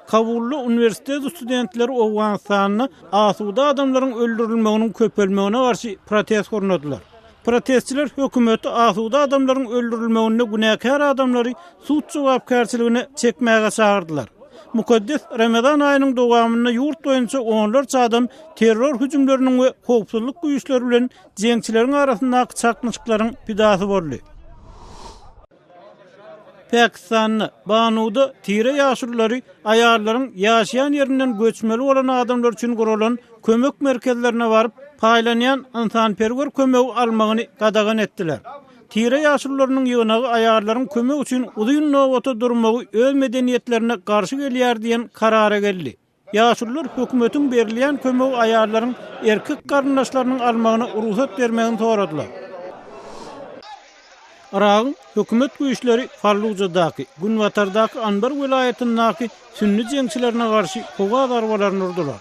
Kabulda uniwersitet studentleri Owganystanda asuda adamlaryň öldürilmeginiň köpelmegine garşy protest gurnadylar. Protestçiler hökümeti asuda adamlaryň öldürilmeginde günäkär adamlary sud jogapkärçiligine çekmäge çagyrdylar. Mukaddes Remezan aýynyň dowamynda ýurt boýunça onlarça adam terror hüjümleriniň we howpsuzlyk güýçleri bilen jeňçileriň arasyndaky çaknyşyklaryň pidasy boldy. Pakistanda, Banuda tire ýaşululary aýallaryň ýaşaýan ýerinden göçmeli bolan adamlar üçin guralan kömek merkezlerine baryp, paýlanýan ynsanperwer kömegi almagyny gadagan etdiler. Tire ýaşulularynyň ýygnagy aýallaryň kömek üçin uzyn nobata durmagy öz medeniýetlerine garşy gelýär diýen karara geldi. Ýaşulular hökümetiň berilýän kömegi aýallaryň erkek garyndaşlarynyň almagyna rugsat bermegini soradylar. Yragyň hökümet güýçleri Fallujadaky, günbatardaky Anbar welaýatyndaky sünni jeňçilerine garşy howa zarbalaryny urdular.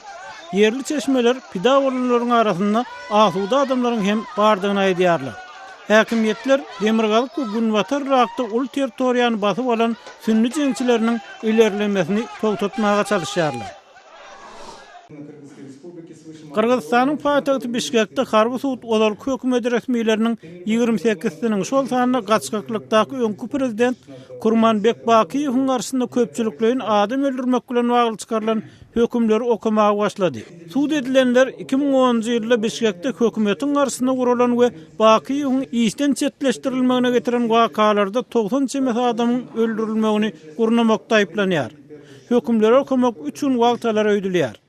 Ýerli çeşmeler pida bolanlaryň arasynda asuda adamlaryň hem bardygyny aýdýarlar. Häkimiýetler demirgazyk we günbatar Yrakda uly territoriýany basyp alan sünni jeňçileriniň ilerlemesini togtatmaga çalyşýarlar. Gyrgyzystanyň paýtagty Bişkekde harby sud ozalky hökümet resmileriniň ýigrimi sekizsiniň, şol sanda gaçgaklykdaky öňki prezident Kurmanbek Bakiýewiň garşysynda köpçülikleýin adam öldürmek bilen bagly çykarylan hökümleri okamaga başlady. Sud edilenler 2010-njy ýylda Bişkekde hökümetiň garşysyna guralan we Bakiýewiň işden çetleşdirilmegine getiren wakalarda 90 çemesi adamyň öldürilmegini gurnamakda aýyplanýar. Hökümleri okamak üç gün wagt alar öýdülýär.